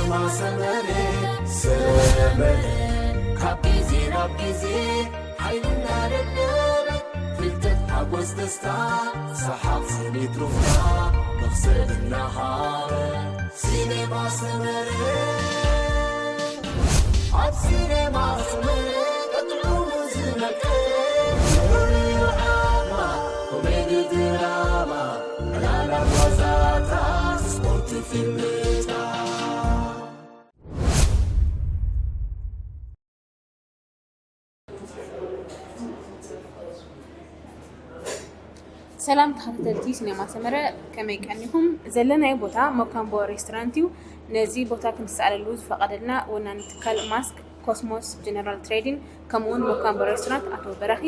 ሰመረ ሰመረ ካብ ግዜ ናብ ግዜ ሓይልና ደደበ ፍልጠት ሓጎስ ደስታ ሰሓቕ ስኒት ሩፍታ መኽሰብ እናሃበ ሲኔማ ሰመረ ኣብ ሲኔማ ሰመረ ቀጥዑ ዝመቀ ኮሜዲ ድራማ ዕላላ ጓዛታ ስፖርት ፊልምታ ሰላም ተኸታተልቲ ሲኔማ ሰመረ፣ ከመይ ቀኒኹም? ዘለናዮ ቦታ ሞካምቦ ሬስቶራንት እዩ። ነዚ ቦታ ክንሰኣለሉ ዝፈቐደልና ወናኒ ትካል ማስክ ኮስሞስ ጀነራል ትሬዲንግ፣ ከምኡ እውን ሞካምቦ ሬስቶራንት ኣቶ በራኺ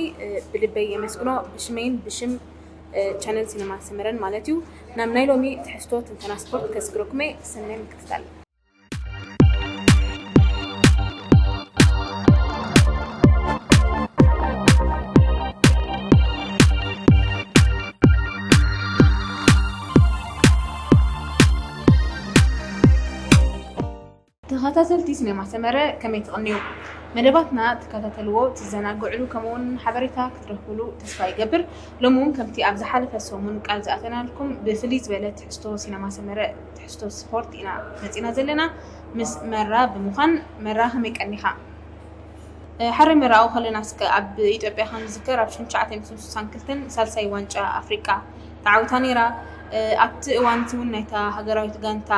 ብልበይ የመስግኖ፣ ብሽመይን ብሽም ቻነል ሲነማ ሰመረን ማለት እዩ። ናብ ናይ ሎሚ ትሕዝቶ ትንተና ስፖርት ከስግረኩመ። ሰናይ ምክትታል። ተኸታተልቲ ሲኔማ ሰመረ ከመይ ትቕንዩ? መደባትና ትከታተልዎ፣ ትዘናግዕሉ፣ ከምኡውን ሓበሬታ ክትረኽብሉ ተስፋ ይገብር። ሎሚ እውን ከምቲ ኣብ ዝሓለፈ ሰሙን ቃል ዝኣተናልኩም ብፍልይ ዝበለ ትሕዝቶ ሲነማ ሰመረ፣ ትሕዝቶ ስፖርት ኢና መፂና ዘለና ምስ መራ ብምዃን። መራ ከመይ ቀኒኻ? ሓረ መራኡ ከለና እስከ ኣብ ኢትዮጵያ ከም ዝዝከር ኣብ ሽሕን ትሽዓተ ሚእትን ስሳን ክልተን ሳልሳይ ዋንጫ ኣፍሪቃ ተዓዊታ ነይራ። ኣብቲ እዋን እቲ እውን ናይታ ሃገራዊት ጋንታ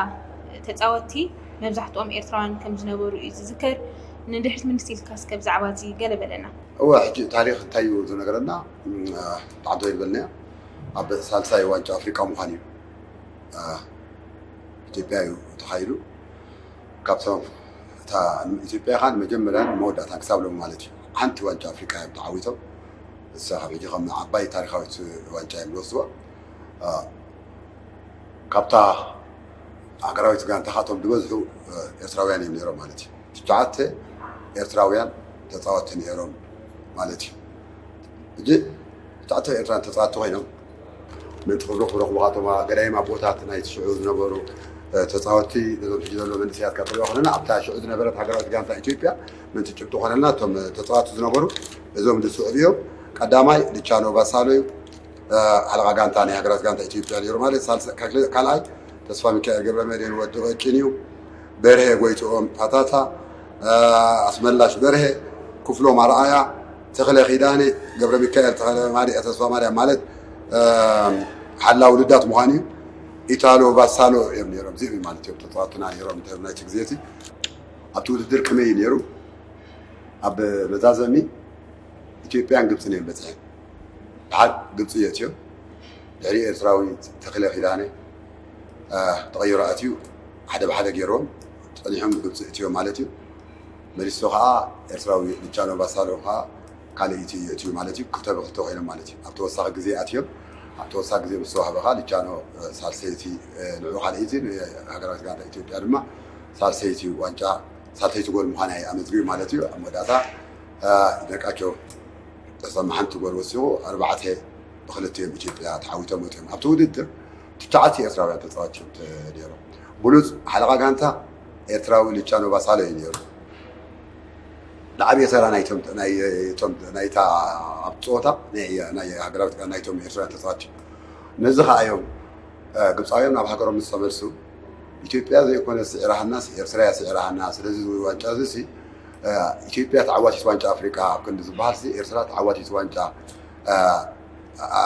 ተፃወትቲ መብዛሕትኦም ኤርትራውያን ከም ዝነበሩ እዩ ዝዝከር። ንድሕሪት ምልስ ኢልካ እስከ ብዛዕባ እዚ ገለ በለና። እወ፣ ሕጂ ታሪኽ እንታይ እዩ ዝነግረና? ብዓንቶ ይበልና ኣብ ሳልሳይ ዋንጫ ኣፍሪቃ ምዃን እዩ። ኢትዮጵያ እዩ ተኻይዱ። ካብቶም እታ ኢትዮጵያ ኻን መጀመርያን መወዳእታን ክሳብ ሎሚ ማለት እዩ ሓንቲ ዋንጫ ኣፍሪቃ እዮም ተዓዊቶም። እሳ ካብ ሕጂ ከም ዓባይ ታሪኻዊት ዋንጫ እዮም ዝወስድዋ። ካብታ ሃገራዊት ጋንታ ካቶም ዝበዝሑ ኤርትራውያን እዮም ነይሮም ማለት እዩ። ትሽዓተ ኤርትራውያን ተፃወትቲ ነይሮም ማለት እዩ። ሕጂ ትሽዓተ ኤርትራውያን ተፃወትቲ ኮይኖም ምእንቲ ክብሎ ክረኽቡ ካቶም ገዳይም ኣቦታት ናይ ትሽዑ ዝነበሩ ተፃወትቲ ነዞም ሕጂ ዘሎ መንእሰያት ከጥርዮ ከለና ኣብታ ሽዑ ዝነበረት ሃገራዊት ጋንታ ኢትዮጵያ ምእንቲ ጭብጢ ኮነልና እቶም ተፃወትቲ ዝነበሩ እዞም ዝስዕቡ እዮም። ቀዳማይ ልቻኖ ባሳሎ እዩ። ሓለቓ ጋንታ ናይ ሃገራት ጋንታ ኢትዮጵያ ነይሩ ማለት ካልኣይ ተስፋ ሚካኤል ገብረ መድህን ወዲ ቀጭን እዩ። በርሀ ጎይትኦም ታታታ፣ ኣስመላሽ በርሀ፣ ክፍሎም ኣርኣያ፣ ተኽለ ኪዳነ፣ ገብረ ሚካኤል ተኽለ ማርያ ተስፋ ማርያም ማለት ሓላው ልዳት ምዃን እዩ። ኢታሎ ቫሳሎ እዮም ነይሮም። እዚኦም ማለት እዮም ተፃዋትና ነይሮም ናይቲ ግዜ እቲ ኣብቲ ውድድር ከመይ እዩ ነይሩ? ኣብ መዛዘሚ ኢትዮጵያን ግብፅን እዮም በፅሐን። ደሓር ግብፂ የእትዮም። ድሕሪ ኤርትራዊ ተኽለ ኪዳነ ተቐይሮ ኣትዩ ሓደ ብሓደ ገይሮም ፀኒሖም ግብፂ እትዮም ማለት እዩ። መሊሶ ከዓ ኤርትራዊ ልቻኖ ባሳሎ ከዓ ካልኣይቲ የእትዩ ማለት እዩ። ክልተ ብክልተ ኮይኖም ማለት እዩ። ኣብ ተወሳኺ ግዜ ኣትዮም። ኣብ ተወሳኺ ግዜ ምስ ተዋህበ ከዓ ልቻኖ ሳልሰይቲ ንዑ ካልኣይቲ ሃገራዊት ጋንታ ኢትዮጵያ ድማ ሳልሰይቲ ዋንጫ ሳልሰይቲ ጎል ምዃና ኣመዝጊቡ ማለት እዩ። ኣብ መወዳእታ ነቃቸው ተሰማ ሓንቲ ጎል ወሲኹ ኣርባዕተ ብክልቲኦም ኢትዮጵያ ተዓዊቶም ወፂኦም። ኣብቲ ውድድር ትሽዓተ ኤርትራውያን ተፃዋቲ እዮም ነይሮም። ብሉፅ ሓለቓ ጋንታ ኤርትራዊ ልቻኖ ባሳሎ እዩ ነይሩ። ንዓብየ ተራ ናይታ ኣብ ፀወታ ናይ ሃገራዊት ናይቶም ኤርትራውያን ተፃዋቲ ነዚ ከዓ እዮም ግብፃውያን ናብ ሃገሮም ምስ ተመልሱ ኢትዮጵያ ዘይኮነ ስዒራሃና፣ ኤርትራ እያ ስዒራሃና። ስለዚ ዋንጫ እዚ ኢትዮጵያ ተዓዋቲት ዋንጫ ኣፍሪቃ ኣብ ክንዲ ዝበሃል ኤርትራ ተዓዋቲት ዋንጫ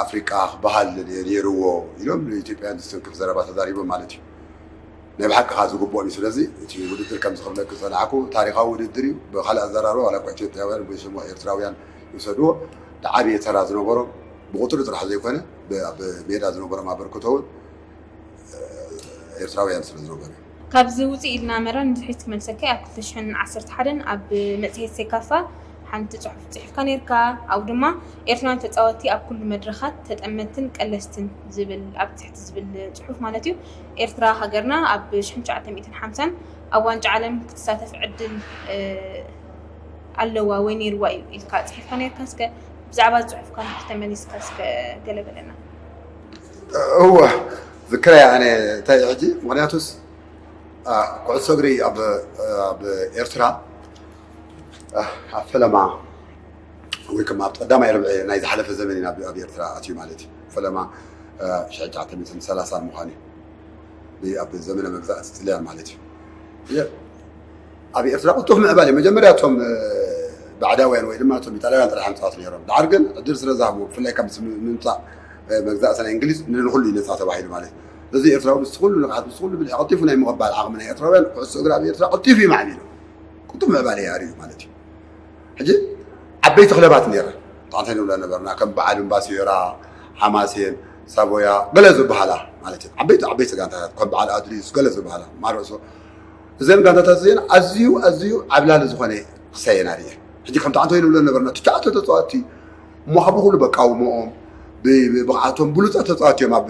ኣፍሪቃ ክበሃል ነይርዎ ኢሎም ንኢትዮጵያን ዝትንክፍ ዘረባ ተዛሪቦም ማለት እዩ። ናይ ብሓቂ ከዓ ዝግብኦም እዩ። ስለዚ እቲ ውድድር ከም ዝኽብለኪ ዝፀናዕኩ ታሪኻዊ ውድድር እዩ። ብካልእ ኣዘራርባ ዋላ እኳ ኢትዮጵያውያን ብሽሞ ኤርትራውያን ይውሰድዎ፣ ዝዓበየ ተራ ዝነበሮም ብቁፅሪ ጥራሕ ዘይኮነ ኣብ ሜዳ ዝነበሮም ኣበርክቶ እውን ኤርትራውያን ስለ ዝነበሩ። ካብዚ ውፅእ ኢልና መራ ንድሕሪት ክመልሰካ ኣብ ክልተ ሽሕን ዓሰርተ ሓደን ኣብ መፅሄት ሴካፋ ሓንቲ ፅሑፍ ፅሒፍካ ነይርካ። ኣብኡ ድማ ኤርትራውያን ተፃወትቲ ኣብ ኩሉ መድረኻት ተጠመትትን ቀለስትን ዝብል ኣብ ትሕቲ ዝብል ፅሑፍ ማለት እዩ። ኤርትራ ሃገርና ኣብ ሽሕን ትሽዓተ ሚእትን ሓምሳን ኣብ ዋንጫ ዓለም ክትሳተፍ ዕድል ኣለዋ ወይ ነይርዋ እዩ ኢልካ ፅሒፍካ ነይርካ። እስከ ብዛዕባ እዚ ፅሑፍካ ንድሕሪት ተመሊስካ እስከ ገለ በለና። እወ ዝክረያ ኣነ እንታይ ሕጂ ምክንያቱስ ኩዕሶ እግሪ ኣብ ኣብ ኤርትራ ኣብ ፈለማ ወይ ከም ኣብ ቀዳማይ ርብዒ ናይ ዝሓለፈ ዘመን ኢና ኣብ ኤርትራ ኣትዩ ማለት እዩ። ፈለማ ሽሕን ትሽዓተ ሚእትን ሰላሳን ምዃኑ እዩ። ኣብ ዘመነ መግዛእቲ ጥልያን ማለት እዩ። ኣብ ኤርትራ ቅልጡፍ ምዕባለ እዩ። መጀመርያ እቶም ባዕዳውያን ወይ ድማ እቶም ኢጣልያውያን ጥራሕ ኣምጻት ነይሮም። ድሓር ግን ዕድል ስለ ዝሃብዎ ብፍላይ ካብ ምስ ምምጻእ መግዛእቲ ናይ እንግሊዝ ንኹሉ እዩ ነጻ ተባሂሉ ማለት እዩ። ስለዚ ኤርትራዊ ምስ ኩሉ ንቕሓት ምስ ኩሉ ብልሒ ቀልጢፉ ናይ ምቕባል ዓቕሚ ናይ ኤርትራውያን ኩዕሶ እግሪ ኣብ ኤርትራ ቀልጢፉ እዩ ማዕቢሉ። ቅልጡፍ ምዕባለ እዩ ኣርእዩ ማለት እዩ። ሕጂ ዓበይቲ ክለባት ነይረ ጣንታ ንብላ ነበርና ከም በዓል እምባሲዮራ፣ ሓማሴን፣ ሳቮያ ገለ ዝበሃላ ማለት እዩ። ዓበይቲ ዓበይቲ ጋንታታት ከም በዓል ኣድሪስ ገለ ዝበሃላ ማረሶ እዘን ጋንታታት እዚአን ኣዝዩ ኣዝዩ ዓብላሊ ዝኾነ ክሳየን ኣርእየ። ሕጂ ከምቲ ዓንቶ ንብሎ ነበርና ትሽዓተ ተጻወትቲ እሞ ካብ ኩሉ በቃውሞኦም ብብቕዓቶም ብሉጻት ተጻወትቲ እዮም ኣብ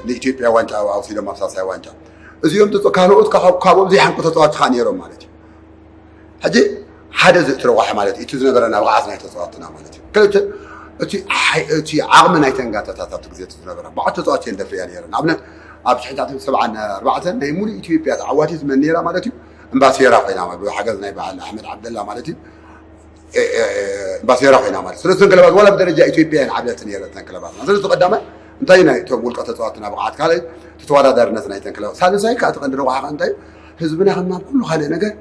ንኢትዮጵያ ዋንጫ ኣውሲዶም ኣብ ሳልሳይ ዋንጫ እዚኦም ተጻ ካልኦት ካብኦም ዘይሓንቁ ተጻወትቲ ከዓ ነይሮም ማለት እዩ። ሕጂ ሓደ ዝእትረዋሕ ማለት እዩ። እቲ ዝነበረና ብቕዓት ናይ ተጻወትና ማለት እዩ። ክልተ እቲ ሓይ- እቲ ዓቕሚ ናይተን ጋንታታት ኣብቲ ግዜ እቲ ዝነበረ ብዓት ተጻዋት የን ደፍርያ ነይረ። ንኣብነት ኣብ ሽሕን ትሽዓተ ሚእትን ሰብዓን ኣርባዕተን ናይ ሙሉእ ኢትዮጵያ ተዓዋቲት መን ነይራ ማለት እዩ? እምባሴራ ኮይና ማለት ብሓገዝ ናይ በዓል ኣሕመድ ዓብደላ ማለት እዩ። እ- እ- እ- እምባሴራ ኮይና ማለት ስለዚ እተን ክለባት ዋላ ብደረጃ ኢትዮጵያ የን ዓብለቲ ነይረ እተን ክለባትና። ስለዚ ቀዳማይ እንታይ ናይ እቶም ውልቀ ተጻዋትና ብቕዓት ካልኣይ ተወዳዳርነት ናይተን ክለባት ሳልሳይ ከዓ እቲ ቀንዲ ረብሓ እንታይ ህዝብና ከም ናብ ኩሉ ካልእ ነገር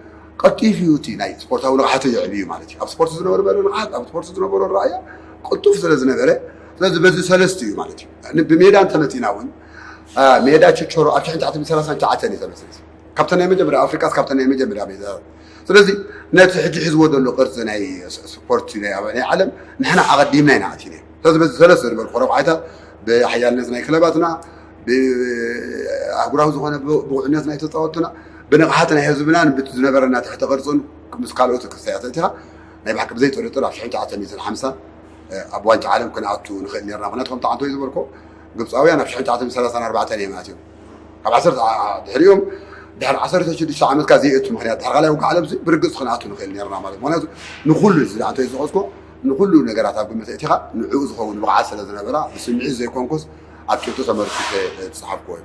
ቀልጢፉ እዩ እቲ ናይ ስፖርታዊ ንቕሓቱ የዕብዩ ማለት እዩ። ኣብ ስፖርት ዝነበረ ንቕሓት ኣብ ስፖርት ዝነበሮ ረኣያ ቅልጡፍ ስለ ዝነበረ ስለዚ በዚ ሰለስት እዩ ማለት እዩ። ን- ብሜዳ እንተመፂና እውን አ፣ ሜዳ ችቾሮ ኣብ ሽሕን ትሽዓተ ሚእትን ሰላሳን ትሽዓተን እዩ ተመስሪቱ። ካብተን ናይ መጀመርያ ኣፍሪቃ ካብተን ናይ መጀመርያ ሜዳ ስለዚ ነቲ ሕጂ ሒዝዎ ዘሎ ቅርፂ ናይ ስ- ስፖርት ናይ ኣብ- ናይ ዓለም ንሕና ኣቐዲምና ኢና ኣቲና። ስለዚ በዚ ሰለስተ ዝበልኩ ረብዓታት ብሓያልነት ናይ ክለባትና ብኣህጉራዊ ዝኾነ ብ- ብቑዕነት ናይ ተፃወትና ብንቕሓት ናይ ህዝብናን ብቲ ዝነበረና ትሕቲ ቅርፅን ምስ ካልኦት ክስተያት እቲኻ ናይ ብሓቂ ብዘይ ጥርጥር ኣብ ሽሕን ትሽዓተ ሚእትን ሓምሳን ኣብ ዋንጫ ዓለም ክንኣቱ ንኽእል ነርና። ምክንያቱ ከምቲ ዓንቶ ዝበልኮ ግብፃውያን ኣብ ሽሕን ትሽዓተ ሚእትን ሰላሳን ኣርባዕተን እዮም ኣትዮም ካብ ዓሰርተ ድሕሪኦም ድሕሪ ዓሰርተ ሽዱሽተ ዓመትካ ዘይእቱ ምክንያት ድሕሪ ካልኣይ ውግእ ዓለም ብርግፅ ክንኣቱ ንኽእል ነርና ማለት ምክንያቱ ንኩሉ እዚ ዓንቶ ዝጠቐስኮ ንኩሉ ነገራት ኣብ ግምት እቲኻ ንዕኡ ዝኸውን ብቕዓት ስለ ዝነበራ ብስምዒት ዘይኮንኩስ ኣብ ጭብጢ ተመርኩሰ ዝፀሓፍኩዎ እዩ።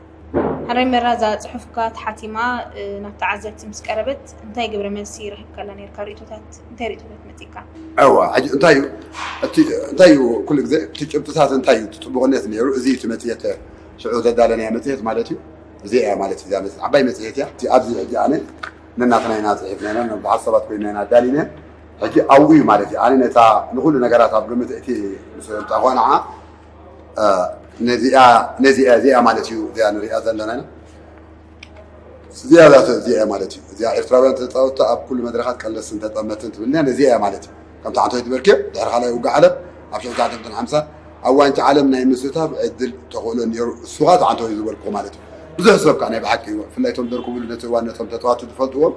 ሓራይ መራ እዛ ፅሑፍካ ተሓቲማ ናብ ተዓዘብቲ ምስ ቀረበት እንታይ ግብረ መልሲ ረኺብካላ ነርካ? ርእቶታት እንታይ ርእቶታት መፂካ? እዋ ሕጂ እንታይ እዩ እቲ እንታይ እዩ ኩሉ ግዜ እቲ ጭብጥታት እንታይ እዩ እቲ ፅቡቕነት ነይሩ እዚ እቲ መፅሄት ሽዑ ዘዳለናያ መፅሄት ማለት እዩ። እዚ እያ ማለት እዚኣ መፅሄት ዓባይ መፅሄት እያ። እቲ ኣብዚ ሕጂ ኣነ ነናትና ኢና ፅሒፍና ኢና ነብዙሓት ሰባት ኮይና ኢና ኣዳሊና ሕጂ ኣብኡ እዩ ማለት እዩ። ኣነ ነታ ንኩሉ ነገራት ኣብ ግምት እቲ ምስ ምጣ ኮናዓ ነዚኣ ነዚኣ እዚኣ ማለት እዩ እዚኣ ንሪኣ ዘለና ኢና። እዚኣ ዛተ እዚኣ እያ ማለት እዩ። እዚኣ ኤርትራውያን ተፃወትቲ ኣብ ኩሉ መድረኻት ቀለስትን ተጠመትን ትብልና ነዚኣ እያ ማለት እዩ። ከምቲ ዓንቶ ትበልክዮ ድሕሪ ካልኣይ ውግእ ዓለም ኣብ ሽሕን ትሽዓተ ሚእትን ሓምሳን ኣብ ዋንጫ ዓለም ናይ ምስታፍ ዕድል ተኽእሎ ነይሩ። እሱ ከዓ እቲ ዓንቶ ዝበልክዎ ማለት እዩ። ብዙሕ ሰብ ከዓ ናይ ብሓቂ እዩ። ብፍላይ እቶም ዘርክብሉ ነቲ እዋን ነቶም ተፃወትቲ ዝፈልጥዎም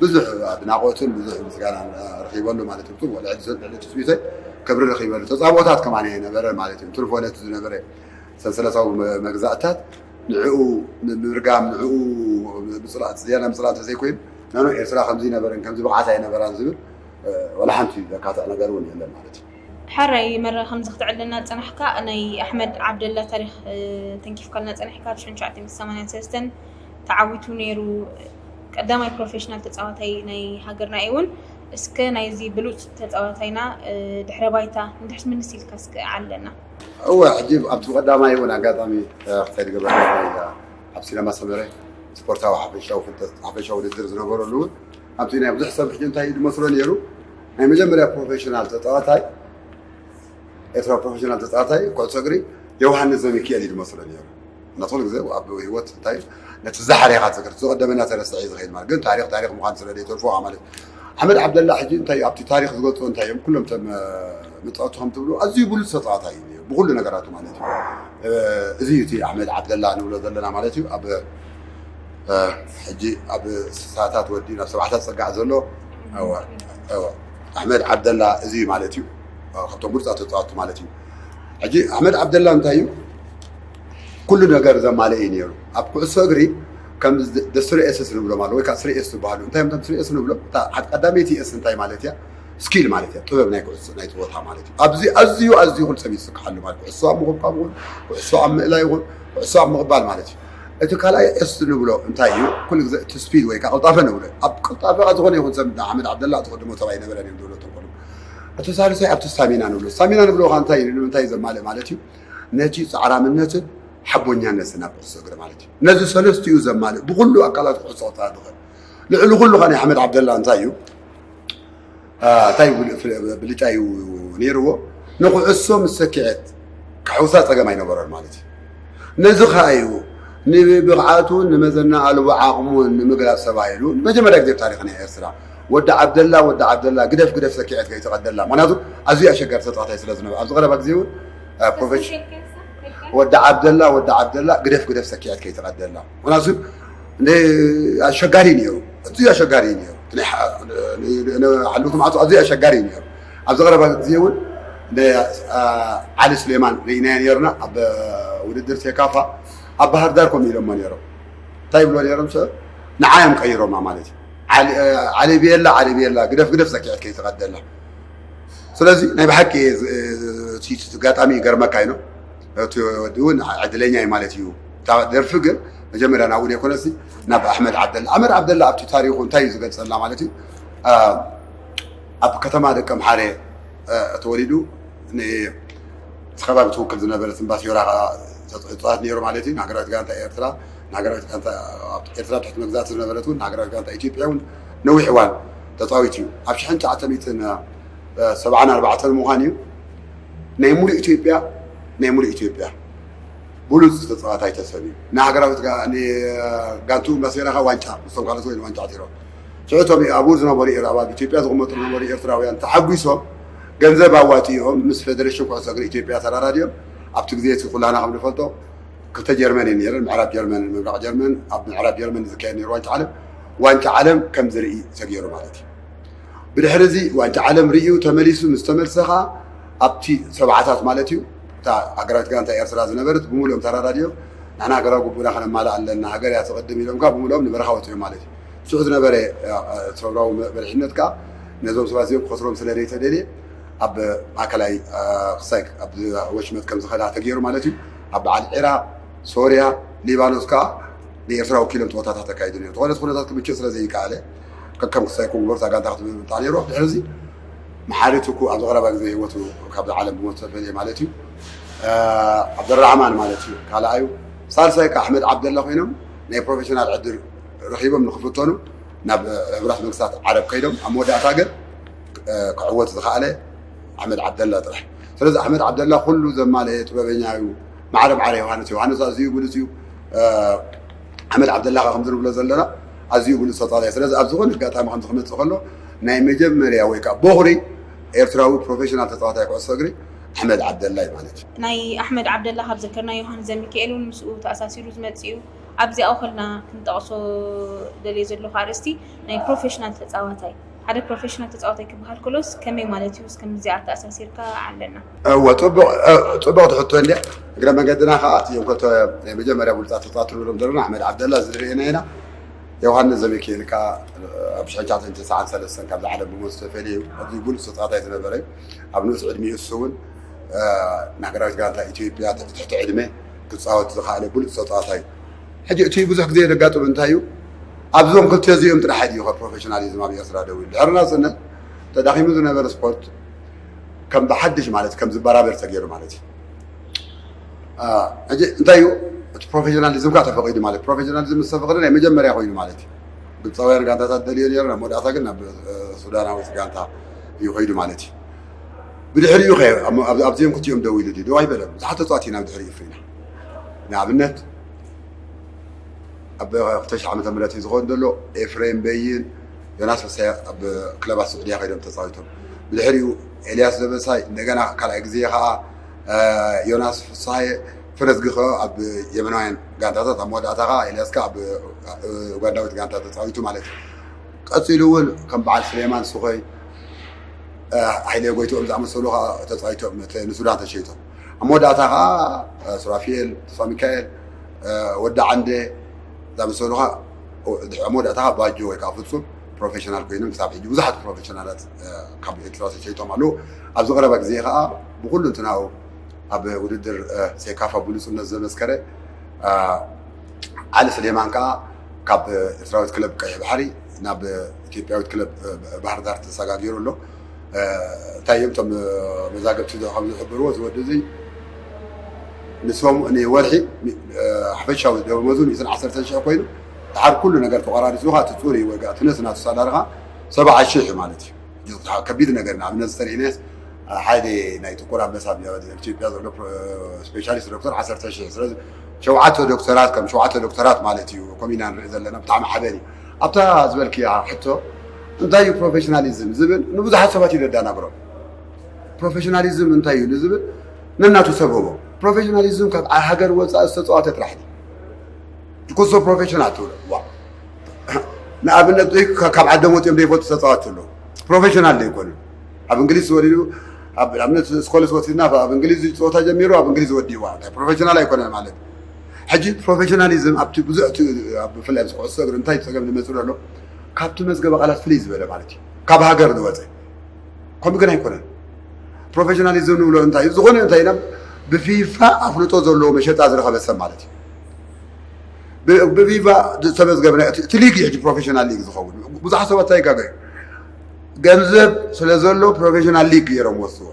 ብዙሕ ኣድናቖትን ብዙሕ ምስጋናን ረኺበሉ ማለት እዩ። ጽቡቕ ልዕሊ ሰብ ልዕሊ ትጽቢተይ ክብሪ ረኺበሉ። ተጻብኦታት ከማን ነበረ ማለት እዩ። ትርፎ ነቲ ዝነበረ ሰንሰለታዊ መ- መግዛእታት ንዕኡ ንምርጋም ንዕኡ ምጽላእ ዝያዳ ምጽላእ እንተዘይኮይኑ ናኖ ኤርትራ ከምዚ ነበረን ከምዚ ብቕዓት ኣይነበራን ዝብል እ፣ ወላ ሓንቲ ዘካትዕ ነገር እውን የለን ማለት እዩ። ሕራይ መረ ከምዚ ክትዕልና ዝጸናሕካ ናይ ኣሕመድ ዓብደላ ታሪኽ እ፣ ተንኪፍካልና ጸኒሕካ ኣብ ሽሕን ትሽዓተ ሚእትን ሰማንያን ሰለስተን ተዓዊቱ ነይሩ። ቀዳማይ ፕሮፌሽናል ተጻዋታይ ናይ ሃገርና እዩ እውን እስከ ናይዚ ብሉጽ ተጻዋታይና እ፣ ድሕረ ባይታ እንድሕር ምንስ ኢልካ እስከ ዓለና። እወ ሕጂ ኣብቲ ቀዳማይ እውን ኣጋጣሚ ክሳይ ዝገበረ ኣብ ሲነማ ሰመረ ስፖርታዊ ሓፈሻዊ ፍልጠት ሓፈሻዊ ውድድር ዝነበረሉ እውን ኣብቲ ናይ ብዙሕ ሰብ ሕጂ እንታይ እዩ ዝመስሎ ነይሩ ናይ መጀመርያ ፕሮፌሽናል ተፃዋታይ ኤርትራ ፕሮፌሽናል ተፃዋታይ ኩዕሶ እግሪ ዮሃንስ ዘሚክኤል እዩ ዝመስሎ ነይሩ። እና ኩሉ ግዜ ኣብ ህይወት እንታይ እዩ ነቲ ዝሓሬኻ ትዝክር ዝቐደመ እናተረስዐ እዩ ዝኸይድ ማለት ግን ታሪክ ታሪክ ምዃን ስለ ዘይተርፎ ማለት ኣሕመድ ዓብደላ ሕጂ እንታይ ኣብቲ ታሪክ ዝገልፅዎ እንታይ እዮም ኩሎም ቶም መፃወቲ ከም ትብሉ ኣዝዩ ብሉፅ ተፃዋታይ እዩ ነይሩ ብኩሉ ነገራቱ ማለት እዩ። እዚ እዩ እቲ ኣሕመድ ዓብደላ ንብሎ ዘለና ማለት እዩ። ኣብ ሕጂ ኣብ ስሳታት ወዲ ናብ ሰባሕታት ፀጋዕ ዘሎ ኣሕመድ ዓብደላ እዚ እዩ ማለት እዩ። ካብቶም ብሉፃት ተፃወቲ ማለት እዩ። ሕጂ ኣሕመድ ዓብደላ እንታይ እዩ ኩሉ ነገር ዘማለአ እዩ ነይሩ ኣብ ኩዕሶ እግሪ ከም ደስሪ ኤስስ ንብሎም ኣሎ ወይ ከዓ ስሪ ኤስ ዝበሃሉ እንታይ እዮም ስሪ ኤስ ንብሎም እታ ሓድ ቀዳመይቲ ኤስ እንታይ ማለት እያ ስኪል ማለት እያ ጥበብ ናይ ኩዕሶ ናይ ፀወታ ማለት እዩ ኣብዚ ኣዝዩ ኣዝዩ ኩሉ ሰብ ይስክሓሉ ማለት ኩዕሶ ኣብ ምቕባብ ይኹን ኩዕሶ ኣብ ምእላይ ይኹን ኩዕሶ ኣብ ምቕባል ማለት እዩ እቲ ካልኣይ ኤስ ንብሎ እንታይ እዩ? ኩሉ ግዜ እቲ ስፒድ ወይ ከዓ ቅልጣፈ ንብሎ። ኣብ ቅልጣፈ ዝኾነ ይኹን ሰብ ንኣሕመድ ዓብደላ ዝቕድሞ ሰብ ኣይነበረን እዮም ዝብሎ እቶም ኩሉ። እቲ ሳልሳይ ኣብቲ ስታሚና ንብሎ። ስታሚና ንብሎ ከዓ እንታይ እዩ? ንምንታይ ዘማልእ ማለት እዩ? ነቲ ጻዕራምነትን ሓቦኛነትን ኣብ ኩዕሶ እግሪ ማለት እዩ። ነዚ ሰለስቲኡ ዘማልእ ብኩሉ ኣካላት ኩዕሶ ክጻወት ዝኽእል። ልዕሊ ኩሉ ከዓ ናይ ኣሕመድ ዓብደላ እንታይ እዩ? እንታይ ብልጫ እዩ ነይርዎ? ንኩዕሶ ምስ ሰኪዐት ክሕውሳ ጸገም ኣይነበሮን ማለት እዩ። ነዚ ከዓ እዩ ንብቕዓቱ ንመዘና ኣልቦ ዓቕሙ ንምግላጽ ተባሂሉ ንመጀመርያ ግዜ ኣብ ታሪኽ ናይ ኤርትራ ወዲ ዓብደላ ወዲ ዓብደላ ግደፍ ግደፍ ሰኪዐት ከይተቐደላ። ምክንያቱ ኣዝዩ ኣሸጋሪ ተጻዋታይ ስለ ዝነበረ ኣብዚ ቀረባ ግዜ እውን ፕሮፌሽን ወዲ ዓብደላ ወዲ ዓብደላ ግደፍ ግደፍ ሰኪዐት ከይተቐደላ። ምክንያቱ ኣሸጋሪ ነይሩ፣ ኣዝዩ ኣሸጋሪ ነይሩ። ሓሉቱ መዓቱ ኣዝዩ ኣሸጋሪ ነይሩ። ኣብዚ ቀረባ ግዜ እውን ዓሊ ስሌማን ርኢናዮ ነርና ኣብ ውድድር ሴካፋ ኣብ ባህር ዳር ከምኡ ኢሎሞ ነይሮም። እንታይ ይብሎ ነይሮም ሰብ ንዓዮም ቀይሮማ ማለት እዩ። ዓሊ ቤላ ዓሊ ቤላ ግደፍ ግደፍ ሰኪዐት ከይተቐደላ። ስለዚ ናይ ብሓቂ ኣጋጣሚ ይገርመካ ይኖ እቲ ወዲ እውን ዕድለኛ እዩ ማለት እዩ። ደርፊ ግን መጀመርያ ናብኡ ዘይኮነሲ ናብ ኣሕመድ ዓብደላ ኣሕመድ ዓብደላ ኣብቲ ታሪኹ እንታይ እዩ ዝገልፀልና ማለት እዩ። ኣብ ከተማ ደቀምሓረ ተወሊዱ እቲ ከባቢ ትውክል ዝነበረት እምባሲዮራ ተፃዋት ነይሩ ማለት እዩ። ንሃገራዊት ጋንታ ኤርትራ ንሃገራዊት ጋንታ ኤርትራ ትሕቲ መግዛእቲ ዝነበረት እውን ንሃገራዊት ጋንታ ኢትዮጵያ እውን ነዊሕ እዋን ተፃዊት እዩ። ኣብ ሽሕን ትሽዓተ ሚእትን ሰብዓን ኣርባዕተን ምዃን እዩ ናይ ሙሉእ ኢትዮጵያ ናይ ሙሉእ ኢትዮጵያ ብሉፅ ተፃዋታይ ተሰብ እዩ። ንሃገራዊት ጋንቱ እምባሲዮራ ዋንጫ ምስቶም ካልኦት ወይ ዋንጫ ኣቲሮ ሽዑ እቶም ኣብኡ ዝነበሩ ኣብ ኢትዮጵያ ዝቕመጡ ዝነበሩ ኤርትራውያን ተሓጒሶም ገንዘብ ኣዋፂኦም ምስ ፌደሬሽን ኩዕሶ እግሪ ኢትዮጵያ ተራዳዲኦም ኣብቲ ግዜ እቲ ኩላና ከም ንፈልጦ ክልተ ጀርመን እየን ነይረን። ምዕራብ ጀርመን ምብራቕ ጀርመን ኣብ ምዕራብ ጀርመን ዝካየድ ነይሩ ዋንጫ ዓለም ዋንጫ ዓለም ከም ዝርኢ ተገይሩ ማለት እዩ። ብድሕሪ እዚ ዋንጫ ዓለም ርእዩ ተመሊሱ ምስ ተመልሰ ከዓ ኣብቲ ሰብዓታት ማለት እዩ እታ ሃገራዊት ጋንታ ኤርትራ ዝነበረት ብምሉኦም ተራዳዲኦም ንሕና ሃገራዊ ግቡእና ከነማልእ ኣለና ሃገር እያ ትቕድም ኢሎም ከዓ ብምሉኦም ንበረኻ ወፂኦም ማለት እዩ። ሽዑ ዝነበረ ሰውራዊ መሪሕነት ከዓ ነዞም ሰባት እዚኦም ክኸስሮም ስለ ዘይተደልየ ኣብ ማእከላይ ክሳይ ኣብ ወሽመጥ ከም ዝኸዳ ተገይሩ ማለት እዩ። ኣብ በዓል ዒራቕ፣ ሶርያ፣ ሊባኖስ ከዓ ንኤርትራ ወኪሎም ፀወታታት ተካይዱ ነይሩ። ዝኾነ እቲ ኩነታት ክምችእ ስለ ዘይከኣለ ከከም ክሳይ ኮንጎ እታ ጋንታ ክትምጣ ነይሩ። ድሕሪ እዚ መሓሪ ትኩ ኣብዚ ቀረባ ግዜ ህይወቱ ካብዚ ዓለም ብሞት ተፈልየ ማለት እዩ። ዓብደራሕማን ማለት እዩ ካልኣዩ። ሳልሳይ ከዓ ኣሕመድ ዓብደላ ኮይኖም ናይ ፕሮፌሽናል ዕድል ረኺቦም ንክፍተኑ ናብ ሕብራት መንግስታት ዓረብ ከይዶም ኣብ መወዳእታ ግን ክዕወት ዝኸኣለ ኣሕመድ ዓብደላ ጥራሕ። ስለዚ ኣሕመድ ዓብደላ ኩሉ ዘማለየ ጥበበኛ እዩ። ማዕረ ማዕረ ዮሃንስ ዮሃንስ ኣዝዩ ብሉፅ እዩ። ኣሕመድ ዓብደላ ከዓ ከምዚ ንብሎ ዘለና ኣዝዩ ብሉፅ ተፃዋታይ። ስለዚ ኣብ ዝኾነ ኣጋጣሚ ከምዚ ክመፅእ ከሎ ናይ መጀመርያ ወይ ከዓ ቦኽሪ ኤርትራዊ ፕሮፌሽናል ተፃዋታይ ኩዕሶ እግሪ ኣሕመድ ዓብደላ እዩ ማለት እዩ። ናይ ኣሕመድ ዓብደላ ካብ ዘከርና ዮሃንስ ዘሚካኤል እውን ምስኡ ተኣሳሲሩ ዝመፅእ እዩ። ኣብዚኣ ከልና ክንጠቕሶ ደልየ ዘለኹ ኣርእስቲ ናይ ፕሮፌሽናል ተፃዋታይ ሓደ ፕሮፌሽናል ተፃዋታይ ክበሃል ከሎስ ከመይ ማለት እዩ? እስከ ምስዚኣ ኣተኣሳሲርካ ዓለና። እወ፣ ፅቡቕ ፅቡቕ ትሕቶ እንድያ። እግረ መንገድና ከዓ እዚኦም ክልተ ናይ መጀመርያ ብሉፃት ተፃወቲ ንብሎም ዘለና ኣሕመድ ዓብደላ ዝርኤና ኢና። ዮሃንስ ዘሚካኤል ከዓ ኣብ ሽሕን ትሽዓተ ሚእትን ተስዓን ሰለስተን ካብዚ ዓለም ብሞት ዝተፈልየ እዩ። ኣዝዩ ብሉፅ ተፃዋታይ ዝነበረ እዩ። ኣብ ንኡስ ዕድሚኡ እሱ እውን ንሃገራዊት ጋንታ ኢትዮጵያ ትሕቲ ዕድመ ክፃወት ዝኸኣለ ብሉፅ ተፃዋታይ እዩ። ሕጂ እቲ ብዙሕ ግዜ ዘጋጥም እንታይ እዩ? ኣብዞም ክልተ እዚኦም ጥራሕ ድዩ ከ ፕሮፌሽናሊዝም ኣብ ኤርትራ ደው ኢሉ? ድሕሪ ናፅነት ተዳኺሙ ዝነበረ ስፖርት ከም ብሓድሽ ማለት ከም ዝበራበር ተገይሩ ማለት እዩ። ሕጂ እንታይ እዩ እቲ ፕሮፌሽናሊዝም ከዓ ተፈቒዱ ማለት ፕሮፌሽናሊዝም ምስ ተፈቕደ ናይ መጀመርያ ኮይኑ ማለት እዩ። ግብፃውያን ጋንታታት ደልዮ ነይሩ ናብ መወዳእታ ግን ናብ ሱዳናዊት ጋንታ እዩ ከይዱ ማለት እዩ። ብድሕሪኡ ከ ኣብዚኦም ክልቲኦም ደው ኢሉ ድዩ? ደው ኣይበለን። ብዙሓት ተፃዋቲ ኢና ብድሕሪኡ ፍሪና። ንኣብነት ኣብ ክልተ ሺሕ ዓመተ ምህረት እዩ ዝኸውን ዘሎ ኤፍሬም በይን ዮናስ ፍስሃየ ኣብ ክለባት ስዑድያ ከይዶም ተፃዊቶም። ብድሕሪኡ ኤልያስ ደበሳይ እንደገና ካልኣይ ግዜ ከዓ ዮናስ ፍስሃየ ፍረዝጊ ከ ኣብ የመናውያን ጋንታታት ኣብ መወዳእታ ከዓ ኤልያስ ከዓ ኣብ ኡጋንዳዊት ጋንታ ተፃዊቱ ማለት እዩ። ቀፂሉ እውን ከም በዓል ስሌማን ስኾይ ሃይለ ጎይትኦም ዝኣመሰሉ ከዓ ተፃዊቶም ንሱዳን ተሸይቶም ኣብ መወዳእታ ከዓ ሱራፊኤል ተስፋ ሚካኤል ወዲ ዓንደ ዝኣመሰሉ ከዓ ኣብ መወዳእታ ከዓ ባጆ ወይ ከዓ ፍፁም ፕሮፌሽናል ኮይኖም ክሳብ ሕጂ ብዙሓት ፕሮፌሽናላት ካብ ኤርትራ ተሸይቶም ኣለዉ። ኣብዚ ቀረባ ግዜ ከዓ ብኩሉ እንትናኡ ኣብ ውድድር ሴካፋ ብሉፅነት ዘመስከረ ዓሊ ስሌማን ከዓ ካብ ኤርትራዊት ክለብ ቀይሕ ባሕሪ ናብ ኢትዮጵያዊት ክለብ ባህር ዳር ተሰጋጊሩ ኣሎ። እንታይ እዮም እቶም መዛግብቲ ከም ዝሕብርዎ፣ እዚ ወዲ እዚ ንሶም ንወርሒ ሓፈሻዊ ደመወዙ ሚእትን ዓሰርተ ሽሕ ኮይኑ፣ ድሓር ኩሉ ነገር ተቆራሪፁ ከዓ እቲ ፅሩይ ወይ ከዓ እቲ ነስ ናቱ ሳላሪ ከዓ ሰብዓ ሽሕ ማለት እዩ። ከቢድ ነገር ንኣብነት ዝተርእናስ ሓደ ናይ ጥቁር ኣንበሳ ኣብ ኢትዮጵያ ዘሎ ስፔሻሊስት ዶክተር ዓሰርተ ሽሕ። ስለዚ ሸውዓተ ዶክተራት ከም ሸውዓተ ዶክተራት ማለት እዩ። ከምኡ ኢና ንርኢ ዘለና። ብጣዕሚ ሓበን እዩ። ኣብታ ዝበልክያ ሕቶ እንታይ እዩ ፕሮፌሽናሊዝም ዝብል ንብዙሓት ሰባት እዩ ዘደናግሮም። ፕሮፌሽናሊዝም እንታይ እዩ ንዝብል ነናቱ ሰብ ህቦ። ፕሮፌሽናሊዝም ካብ ሃገር ወፃኢ ዝተፃወተ ጥራሕ እዩ። ኩሶ ፕሮፌሽናል ትብሎ። ዋ። ንኣብነት፣ ካብ ዓዶም ወፂኦም ዘይፈልጡ ተፃወትቲ ኣለዉ። ፕሮፌሽናል ዘይኮኑ። ኣብ እንግሊዝ ተወሊዱ፣ ኣብ ኣብነት ስኮልስ ወሲድና፣ ኣብ እንግሊዝ ጸወታ ጀሚሩ ኣብ እንግሊዝ ወዲእዋ። እንታይ ፕሮፌሽናል ኣይኮነን ማለት። ሕጂ ፕሮፌሽናሊዝም ኣብቲ ብዙሕ እቲ፣ ኣብ ብፍላይ ኣብዚ ኩዕሶ እግሪ እንታይ ጸገም ዝመጽእ ዘሎ፣ ካብቲ መዝገበ ቃላት ፍልይ ዝበለ ማለት እዩ። ካብ ሃገር ዝወጸ። ከምኡ ግን ኣይኮነን። ፕሮፌሽናሊዝም ንብሎ እንታይ እዩ? ዝኾነ እንታይ ኢሎም ብፊፋ ኣፍልጦ ዘለዎ መሸጣ ዝረኸበ ሰብ ማለት እዩ። ብ-፣ ብፊፋ ዝተመዝገበ ናይ እቲ፣ እቲ ሊግ እዩ ሕጂ ፕሮፌሽናል ሊግ ዝኸውን። ብዙሓት ሰባት እንታይ ይጋገዩ? ገንዘብ ስለ ዘሎ ፕሮፌሽናል ሊግ ገይሮም ወስዎ።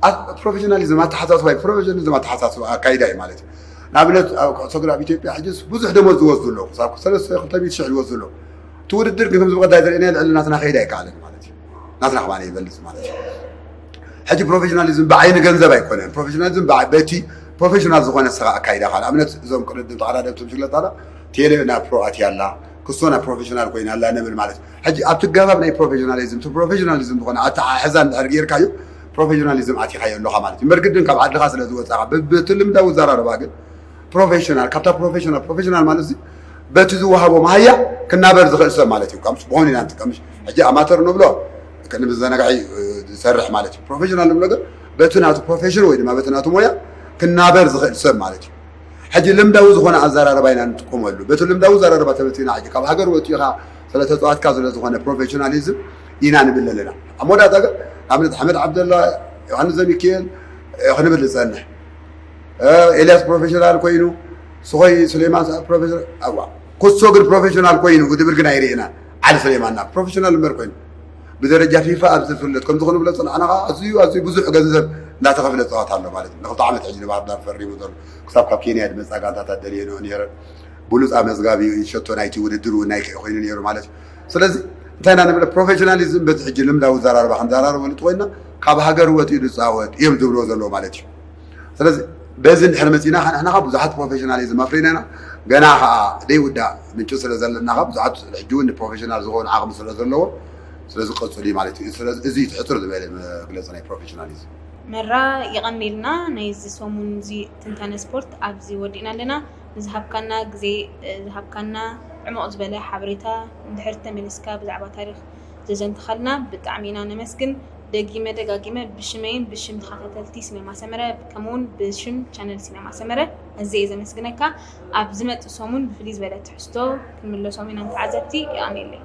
ኣ-፣ ፕሮፌሽናሊዝም ኣተሓሳስባ እዩ። ፕሮፌሽናሊዝም ኣተሓሳስባ ኣካይዳ እዩ ማለት እዩ። ንኣብነት ኣብ ኩዕሶ እግሪ ኣብ ኢትዮጵያ ሕጂ ብዙሕ ደሞዝ ዝወስዱ ኣለዉ። ክሳብ ሰለስተ ክልተ ሚእቲ ሽሕ ዝወስዱ ኣለዉ። እቲ ውድድር ግን ከምዚ ብቐዳይ ዘርእና ልዕሊ ናትና ከይድ ኣይከኣለን ማለት እዩ። ናትና ከማን ይበልፅ ማለት እዩ። ሕጂ ፕሮፌሽናሊዝም ብዓይኒ ገንዘብ ኣይኮነን። ፕሮፌሽናሊዝም ብዓ-፣ በቲ ፕሮፌሽናል ዝኾነ ስኻ ኣካይዳ። ካልእ ኣብነት እዞም ቅድድም ተቐዳደምቲ ብሽክለታ ቴሌ ናብ ፕሮ ኣትያ ኣላ፣ ክሶ ናብ ፕሮፌሽናል ኮይና ኣላ ንብል ማለት እዩ። ሕጂ ኣብቲ ገባብ ናይ ፕሮፌሽናሊዝም፣ እቲ ፕሮፌሽናሊዝም ዝኾነ ኣተሓሕዛ እንድሕር ጌርካዮ ፕሮፌሽናሊዝም ኣቲኻዮ ኣለኻ ማለት እዩ። እምበር ግድን ካብ ዓድኻ ስለ ዝወፃኻ ብ-፣ ብቲ ልምዳዊ ዘራርባ ግን ፕሮፌሽናል፣ ካብታ ፕሮፌሽናል፣ ፕሮፌሽናል ማለት እዚ በቲ ዝወሃቦ መሃያ ክናበር ዝኽእል ሰብ ማለት እዩ። ካብ ዝኾነ ኢና ንጥቀምሽ። ሕጂ ኣማተር ንብሎ፣ ከምዚ ዘነጋሒ፣ እ፣ ዝሰርሕ ማለት እዩ። ፕሮፌሽናል ንብሎ ግን በቲ ናቱ ፕሮፌሽን ወይ ድማ በቲ ናቱ ሞያ ክናበር ዝኽእል ሰብ ማለት እዩ። ሕጂ ልምዳዊ ዝኾነ ኣዘራርባ ኢና ንጥቀመሉ። በቲ ልምዳዊ ኣዘራርባ ተበቲና ሕጂ ካብ ሃገር ወፂእኻ ስለ ተፃዋትካ ስለ ዝኾነ ፕሮፌሽናሊዝም ኢና ንብል ኣለና። ኣብ መወዳእታ ግን ኣብነት ኣሕመድ ዓብደላ፣ ዮሃንስ ዘሚካኤል፣ እ፣ ክንብል ንፀንሕ። እ፣ ኤልያስ ፕሮፌሽናል ኮይኑ፣ ስኾይ ሱሌማን ፕሮፌሽናል፣ ኣዋ፣ ኩሶ ግን ፕሮፌሽናል ኮይኑ ክድብል ግን ኣይርኤናን። ዓሊ ሱሌማንና ፕሮፌሽናል እምበር ኮይኑ ብደረጃ ፊፋ ኣብ ዝፍለጥ ከምዚ ክንብሎ ዝጸናሕና ኸዓ ኣዝዩ፣ ኣዝዩ ብዙሕ ገንዘብ እንዳተኸፍለ ዝጻወት ኣሎ ማለት እዩ። ንኽልተ ዓመት ሕጂ ንባህር ዳር ፈሪሙ ዘሎ፣ ክሳብ ካብ ኬንያ ዝመጻ ጋንታታት ደልየንኦ ነይረን። ብሉጽ ኣመዝጋቢ ሸቶ ናይቲ ውድድር እውን ናይ ኮይኑ ነይሩ ማለት እዩ። ስለዚ እንታይ ኢና ንብሎ? ፕሮፌሽናሊዝም በቲ ሕጂ ልምዳዊ ዘራርባ ክንዘራረበሉ እንተኾይንና ካብ ሃገር ወጺኡ ዝጻወት እዮም ዝብልዎ ዘለዉ ማለት እዩ። ስለዚ በዚ እንድሕር መጺና ንሕና ካብ ብዙሓት ፕሮፌሽናሊዝም ኣፍሪና ኢና። ገና ኸዓ ዘይውዳእ ምንጪ ስለ ዘለና ካብ ብዙሓት ሕጂ እውን ንፕሮፌሽናል ዝኸውን ዓቕሚ ስለ ዘለዎ ስለዚ ቀጽሉ እዩ ማለት እዩ። ስለዚ እዚ እዩ እቲ ሕጽር ዝበለ መግለጺ ናይ ፕሮፌሽናሊዝም። መራ የቐንየልና። ናይዚ ሰሙን እዚ ትንታነ ስፖርት ኣብዚ ወዲእና ኣለና። ንዝሃብካና ግዜ፣ ዝሃብካና ዕሙቕ ዝበለ ሓበሬታ፣ እንድሕር ተመሊስካ ብዛዕባ ታሪኽ ዘዘንተኻልና ብጣዕሚ ኢና ነመስግን። ደጊመ ደጋጊመ ብሽመይን ብሽም ተኸታተልቲ ሲነማ ሰመረ ከምኡውን ብሽም ቻነል ሲነማ ሰመረ ኣዝየ እየ ዘመስግነካ። ኣብ ዝመጽእ ሰሙን ብፍልይ ዝበለ ትሕዝቶ ክንምለሶም ኢና ንተዓዘብቲ። የቐንየለይ።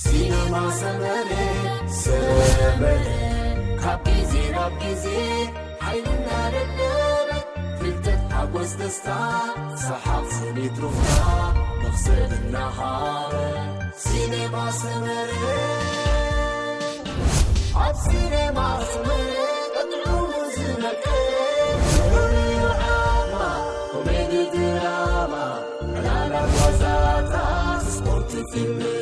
ሲነማ ሰመረ፣ ሰመረ፣ ካብ ግዜ ናብ ግዜ ሓይልና ደደበ፣ ፍልጠት ሓጎስ ደስታ፣ ሰሓቕ ስኒት ሩፍታ፣ መኽሰብ እናሃበ። ሲነማ ሰመረ፣ ኣብ ሲነማ ሰመረ፣ ጥዑሙ ዝመቀ፣ ፍሉይ ዓማ፣ ኮሜዲ ድራማ፣ ዕላላት ዋዛታት፣ ስፖርት ፊልም